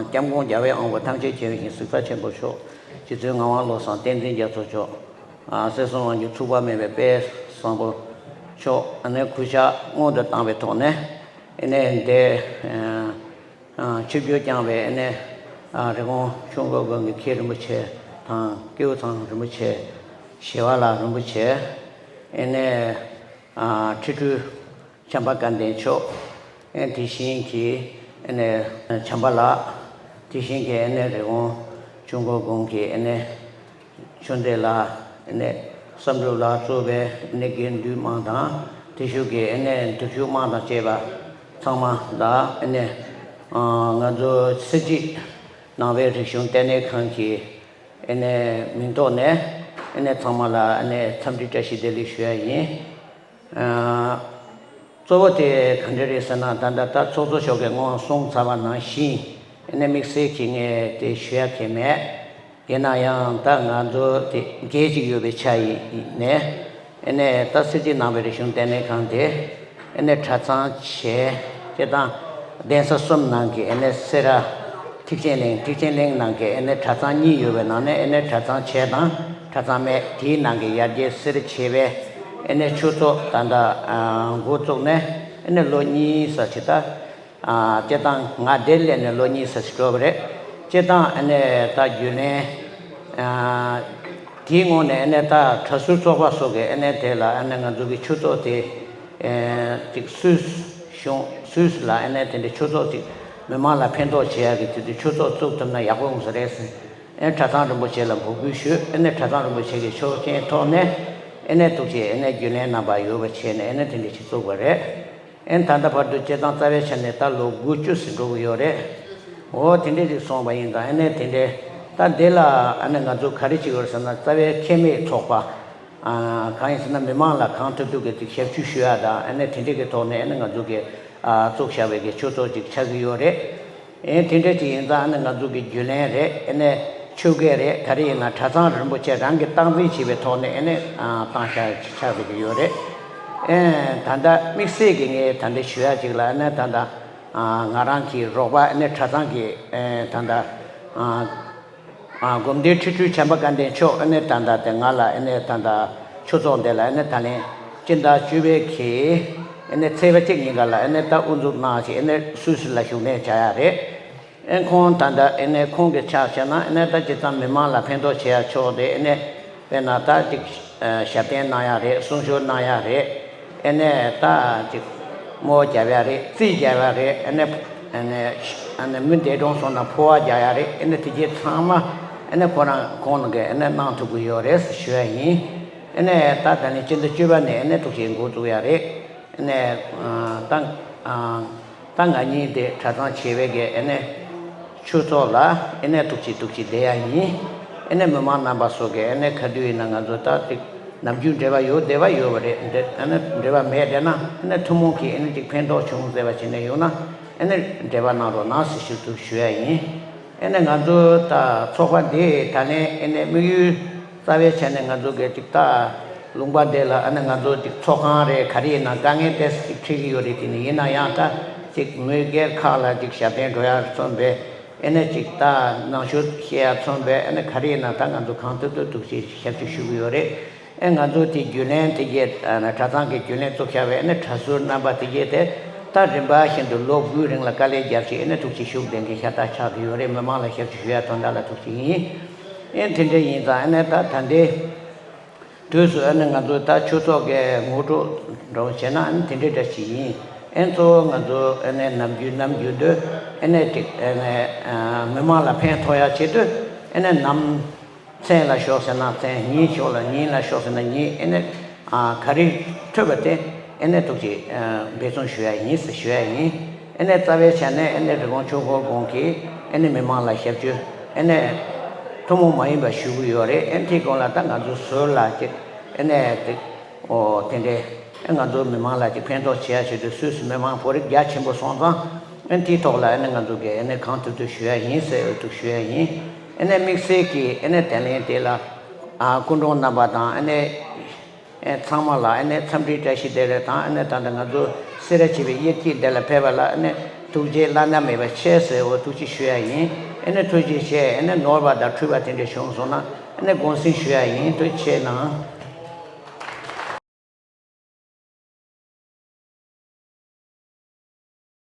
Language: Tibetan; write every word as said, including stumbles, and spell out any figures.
སྐྱབས་མགོན་རྒྱལ་བའི་དབང་པོ་ཐམས་ཅད་མཁྱེན་པའི་ཞིང་གཟིགས་རྩལ་ཆེན་པོ་མཆོག་རྗེ་བཙུན་ངག་དབང་བློ་བཟང་བསྟན་འཛིན་རྒྱ་མཚོ་མཆོག་གསེར་གསུམ་དབང་ཕྱུག་ཚོགས་པ་མེད་པའི་དཔལ་བཟང་པོ་མཆོག་ཨ་ནི་གུས་ཕྱག་སྔོན་དུ་བཏང་བའི་ཐོག་ནས་ཨ་ནི་འདི། ཆིབས་བསྒྱུར་བསྐྱངས་པའི་ཨ་ནི་རི་ཀོན་ཆོས་འཁོར་དགོན་གྱི་མཁན་རིན་པོ་ཆེ་དང་། སྐལ་བཟང་རིན་པོ་ཆེ། ཞི་བ་ལྷ་རིན་པོ་ཆེ། ཨ་ནི་ཁྲི་སྤྲུལ་བྱམས་པ་སྐལ་ལྡན་མཆོག་ཨ་དེ་བཞིན་གྱི་ཨ་ནི་བྱམས་པ་ལགས། དེ་བཞིན་གྱི་ཨ་ནི་རི་ཀོན་ཆོས་འཁོར་དགོན་གྱི་ཨ་ནི་ཆོས་སྡེ་ལ་ཨ་ནི་བསམ་གྲུབ་ལགས་གཙོས་པའི་ཨ་ནི་དགེ་འདུན་དམངས་དང་། དེ་བཞུགས་ཀྱི་ཨ་ནི་འདུར་བཞུགས་དམངས་དང་བཅས་པ་ཚང་མ་ལ་ཨ་ནི་ང་ཚོ་གསེར་བརྗིད་ནང་པའི་རིག་གཞུང་ལྟེ་གནས་ཁང་གི་ཨ་ནི་མིང་ཐོག་ནས་ཨ་ནི་ཚང་མ་ལ་ཨ་ནི་འཚམས་འདྲི་བཀྲ་ཤིས་བདེ་ལེགས་ཞུ་ཡ་ཡིན། གཙོ་བོ་དེ་ག་འདྲ་རེད་ཟེར་ན། ད་ལྟ་ད་ཚོགས་གཙོ་མཆོག་གིས་སྔོན་གསུངས་ཚར་བ་ནང་བཞིན་ཨ་ནི་དམིགས་བསལ་གྱི་ངས་དེ་ཞུ་ཡ་གང་ཡང་མེད། ཡིན་ན་ཡང་ད་ང་ཚོ་དེ་འགན་ཅིག་ཡོད་པའི་ཆ་ཡིན་ནས་ཨ་ནི་ད་གསེར་བརྗིད་ནང་པའི་རིག་གཞུང་ལྟེ་གནས་ཁང་དེ་ཨ་ནི་གྲྭ་ཚང་བྱས་སྤྱིར་བཏང་གདན་ས་གསུམ་ནང་གི་ཨ་ནི་སེ་ར་ཐེག་ཆེན་གླིང་། ཐེག་ཆེན་གླིང་ནང་གི་ཨ་ནི་གྲྭ་ཚང་གཉིས་ཡོད་པའི་ནང་ནས་ཨ་ནི་གྲྭ་ཚང་བྱས་དང་གྲྭ་ཚང་མེད། དེའི་ནང་གི་ཡར་རྒྱས་གསེར་བྱེས་པའི་ཨ་ནི་ཆོས་ཚོགས་ད་ལྟ་འགོ་བཙུགས་ནས་ཨ་ནི་ལོ་གཉིས་ཙམ་ཅིག་ད། ཨ་སྤྱིར་བཏང་ང་འདིར་སླེབས་ནས་ལོ་གཉིས་ཙམ་ཞིག་འགྲོ་བ་རེད། སྤྱིར་བཏང་ཨ་ནི་ད་རྒྱུན་ལས་ཨ་དེའི་ངོས་ནས་ཨ་ནི་ད་གྲྭ་ཟུར་ཚོགས་པ་སོགས་ཀྱིས་ཨ་ནི་དེ་ལ་ཨ་ནི་ང་ཚོ་གི་ཆོས་ཚོགས་དེ་ཨེ་ཅིག་སུད་གཞུང་སུད་སི་ལ་ཨ་ནི་དེ་འདྲའི་ཆོས་ཚོགས་ཅིག་མི་མང་ལ་ཕན་ཐོགས་བྱེད་ཡག་གི་དེ་དུས་ཆོས་ཚོགས་བཙུགས་ཐུབ་ན་ཡག་པོ་ཡོང་ས་རེད་ཟེར། ཨ་ནི་གྲྭ་ཚང་རིན་པོ་ཆེ་ལ་འབོད་སྐུལ་ཞུས། ཨ་ནི་གྲྭ་ཚང་རིན་པོ་ཆེ་གི་ཆོག་མཆན་ཐོག་ནས་ཨ་ནི་ཐུགས་རྗེ་ཨ་ནི་རྒྱུན་ལས་རྣམ་པ་ཡོད་པ་བྱས་ནས་ཨ་ནི་དེ་འདྲ་ཞིག་བཙུགས་པ་རེད། ཨ་ནི་ད་ལྟ་བར་དུ་སྤྱིར་བཏང་རྩ་བའི་ཆ་ནས་ད་ལོ་དགུ་བཅུ་ཟིན་འགྲོ་གི་ཡོད་རེད། འོ་དེ་འདྲས་ཅིག་སོང་བ་ཡིན་ཙང་ཨ་ནི་དེ་འདྲས་ད་འདི་ལ་ཨ་ནི་ང་ཚོ་ག་རེ་བྱེད་དགོས་ཟེར་ན། རྩ་བའི་ཁེ་མེད་ཚོགས་པ་ཨ་གང་ཡིན་ཟེར་ན་མི་མང་ལ་གང་ཐུབ་ཐུབ་ཀྱི་ཅིག་ཞབས་ཞུ་ཞུ་ཡ་དང་། ཨ་ནི་དེ་འདྲས་ཀྱི་ཐོག་ནས་ཨ་ནི་ང་ཚོ་གི་ཨ་བཙུགས་བཞག་པའི་གི་ཆོས་ཚོགས་ཅིག་ཆགས་ཀྱི་ཡོད་རེད། ཨེ་དེ་འདྲ་ཅིག་ཡིན་ཙང་ཨ་ནི་ང་ཚོ་གི་རྒྱུན་ལས་རེད། ཨ་ནི་ཆོས་དགེ་རེད། ག་རེ་ཡིན་ན་གྲྭ་ཚང་རིན་པོ་ཆེ་རང་གིས་སྟངས་འཛིན་བྱས་པའི་ཐོག་ནས་ཨ་ནི་ཨ་བཏང་བཞག་ཆགས་བསྡད་ཀྱི་ཡོད་རེད། ཨེ་ད་ལྟ་དམིགས་བསལ་གྱི་ངས་ད་ལྟ་ཞུ་ཡ་ཅིག་ལ་ཨ་ནི་ད་ལྟ་ཨ་ང་རང་གི་རོགས་པ་ཨ་ནི་གྲྭ་ཚང་གི་ཨེ་ད་ལྟ་ཨ་ཨ་སྒོམ་སྡེ་ཁྲི་སྤྲུལ་བྱམས་པ་སྐལ་ལྡན་མཆོག་ཨ་ནི་ད་ལྟ་དེ་ང་ལ་ཨ་ནི་ད་ལྟ་ཆོས་ཚོགས་འདི་ལ་ཨ་ནི་ད་ལན་སྤྱི་ཟླ་བཅུ་པའི་གི་ཨ་ནི་ཚེས་པ་གཅིག་ཉིན་ཀ་ལ་ཨ་ནི་ད་དབུ་འཛུགས་གནང་ཞིག་ཨ་ནི་སུད་སི་ལ་བཞུགས་གནས་བྱ་ཡ་རེད། ཨེ་ཁོང་ད་ལྟ་ཨེ་ནས་ཁོང་གི་ཕྱག་བྱས་ན་ཨེ་ནས་ད་ཇི་ཙམ་མི་མང་ལ་ཕན་ཐོགས་བྱེད་ཡ་ཕྱོགས་དེ་ཨེ་ནས་དཔེར་ན་ད་ཅིག་ཨ་ཞབས་བརྟན་གནང་ཡ་རེད། གསུང་ཆོས་གནང་ཡ་རེད། ཨེ་ནས་ད་ཅིག་རྨོ་བརྒྱབ་ཡ་རེད། རྩིས་རྒྱབ་ཡ་རེད། ཨེ་ནས་ཨེ་ནས་ཨེ་ནས་མི་འདས་གྲོངས་སོང་ན་འཕོ་བ་རྒྱག་ཡ་རེད། ཨེ་ནས་དེ་གྱད་ཚང་མ་ཨེ་ནས་ཁོ་རང་ཁོང་རང་གིས་ཨེ་ནས་གནང་ཐུབ་ཀྱི་ཡོད་རེད་ཟེར་ཞུ་ཡ་ཡིན། ཨེ་ནས་ད་ད་ནི་སྤྱི་ཟླ་བཅུ་པ་ནས་ཨེ་ནས་ཐུགས་རྗེ་འགོ་བཙུགས་ཡ་རེད། ནས་ད་ད་ང་གཉིས་དེ་གྲྭ་ཚང་བྱེས་པའི་གི་ཨེ་ནས་ཆོས་ཚོགས་ལ་ཨེ་ནས་ཐུགས་རྗེ་ཐུགས་རྗེ་བསྡད་ཡ་ཡིན། ཨེ་ནས་མི་མང་རྣམ་པ་ཚོ་གི་ཨེ་ནས་ག་དུས་ཡིན་ན་ང་ཚོ་ད་ཅིག་ནམ་རྒྱུན་འབྲེལ་བ་ཡོད་བསྡད་པ་ཡོད་པ་རེད། འདི་ཨེ་ནས་འབྲེལ་བ་མེད་བསྡད་ན་ཨེ་ནས་ཐུན་མོང་གི་ཨེ་ནས་ཅིག་ཕན་ཐོགས་བྱུང་ཟེར་བ་བྱས་ནས་ཡོང་ན་ཨེ་ནས་འབྲེལ་བ་གནང་རོགས་གནང་ཟེར་ཞུ་ཐུབ་ཞུ་ཡ་ཡིན། ཨེ་ནས་ང་ཚོ་ད་ཚོགས་པ་འདི་ད་ལན་ཨེ་ནས་དམིགས་ཡུལ་རྩ་བའི་ཆ་ནས་ང་ཚོ་གི་ཅིག་ད་ལུང་པ་འདི་ལ་ཨ་ནི་ང་ཚོ་ཅིག་ཚོགས་ཁང་རེད། ག་རེ་ཡིན་ན་དཀའ་ངལ་ཏོག་ཙམ་ཅིག་འཕྲད་ཀྱི་ཡོད་རེད། དེ་ནི་ཡིན་ན་ཡང་ད་ཅིག་མི་སྒེར་ཁག་ལ་ཅིག་ཞབས་བརྟན་འགྲོ་ཡ་མཚོན་པའི་ཨེ་ནས་ཅིག་ད་ནང་ཆོས་བཤད་ཡ་མཚོན་པའི་ཨེ་ནས་ག་རེ་ཡིན་ན་ད་ང་ཚོ་གང་ཐུབ་ཐུབ་ཐུགས་རྗེ་ཞབས་ཕྱི་ཞུ་གི་ཡོད་རེད། ཨེ་ང་ཚོ་དེ་རྒྱུན་ལས་དེ་གྱད་ཨ་ནི་གྲྭ་ཚང་གི་རྒྱུན་ལས་བཙུགས་བཞག་པའི་ཨེ་ནས་གྲྭ་ཟུར་རྣམ་པ་དེ་གྱད་དེ་ད་རིམ་པ་བཞིན་དུ་ལོ་དགུའི་རིང་ལ་དཀའ་ལས་རྒྱབ་བྱས་ཨེ་ནས་ཐུགས་རྗེ་ཞུ་བསྡད་མཁན་ཤ་སྟག་ཆགས་ཀྱི་ཡོད་རེད། མི་མང་ལ་ཞབས་ཕྱི་ཞུ་ཡ་དོན་དག་ལ་ཐུགས་རྗེ་ཡིན། ཨེ་དེ་འདྲ་ཡིན་ཙང་ཨེ་ནས་ད་ད་ལྟའི་དུས་སུ་ཨེ་ནས་ང་ཚོ་ད་ཆོས་ཚོགས་ཀྱི་ངོ་སྤྲོད་འདྲ་བོ་བྱས་ན་ཨེ་ནས་དེ་འདྲ་འདྲ་ཞིག་ཡིན། ཨེ་གཙོ་བོ་ང་ཚོ་ཨེ་ནས་ནམ་རྒྱུན་ནམ་རྒྱུན་དུ་ཨེ་ནས་ཅིག་ཨེ་ནས་ཨ་མི་མང་ལ་ཕན་ཐོགས་ཡ་ཆེད་དུ་ཨེ་ནས་ནམ་མཚན་ལ་ཞོག་ཟེར་ན་མཚན། ཉིན་ཞོག་ལ་ཉིན་ལ་ཞོག་ཟེར་ན་ཉིན། ཨེ་ནས་ཨ་ག་རེ་འཕྲོད་པ་དེ་ཨེ་ནས་ཐུགས་རྗེ་ཨ་འབད་བརྩོན་ཞུ་ཡ་ཡིན་ཟེར་ཞུ་ཡ་ཡིན། ཨེ་ནས་རྩ་བའི་ཆ་ནས་ཨེ་ནས་རི་ཀོན་ཆོས་འཁོར་དགོན་གྱི་ཨེ་ནས་མི་མང་ལ་ཞབས་ཞུ་ཨེ་ནས་ཐུན་མོང་མ་ཡིན་པ་ཞུ་གི་ཡོད་རེད། ཨེ་ནས་དེའི་སྒང་ལ་ད་ང་ཚོ་ཟུར་ལ་ཅིག་ཨེ་ནས་དེ་ཨོ་དེ་འདྲའི་ཨེ་ང་ཚོ་མི་མང་ལ་ཅིག་ཕན་ཐོགས་བྱེད་ཡ་ཆེད་དུ་སུད་སི་མི་མང་བོད་རིགས་རྒྱ་ཆེན་པོ་སོང་ཙང་ཨེ་དེའི་ཐོག་ལ་ཨེ་ནས་ང་ཚོ་གིས་ཨེ་ནས་གང་ཐུབ་ཐུབ་ཞུ་ཡ་ཡིན་ཟེར་འོས་ཐུག་ཞུ་ཡ་ཡིན། ཨེ་ནས་དམིགས་བསལ་གྱི་ཨེ་ནས་དེ་ལན་དེ་ལ་ཨ་སྐུ་མགྲོན་རྣམ་པ་དང་ཨེ་ནས་ཨེ་ཚང་མ་ལ་ཨེ་ནས་འཚམས་འདྲི་བཀྲ་ཤིས་བདེ་ལེགས་དང་། ཨེ་ནས་ད་ལྟ་ང་ཚོ་སེ་ར་བྱེས་པའི་དབྱར་སྐྱིད་འདི་ལ་ཕེབས་པ་ལ་ཨེ་ནས་ ཐུགས་རྗེ་བླ་ན་མེད་པ་ཆེ་ཟེར་བ་ཐུགས་རྗེ་ཞུ་ཡ་ཡིན། ཨ་ནི་ཐུགས་རྗེ་ཆེ། ཨ་ནི་ནོར་བ་དང་འཁྲུལ་བ་དེ་འདྲ་བྱུང་སོང་ན་ཨ་ནི་དགོངས་སེལ་ཞུ་ཡ་ཡིན། ཐུགས་རྗེ་ཆེ་གནང་།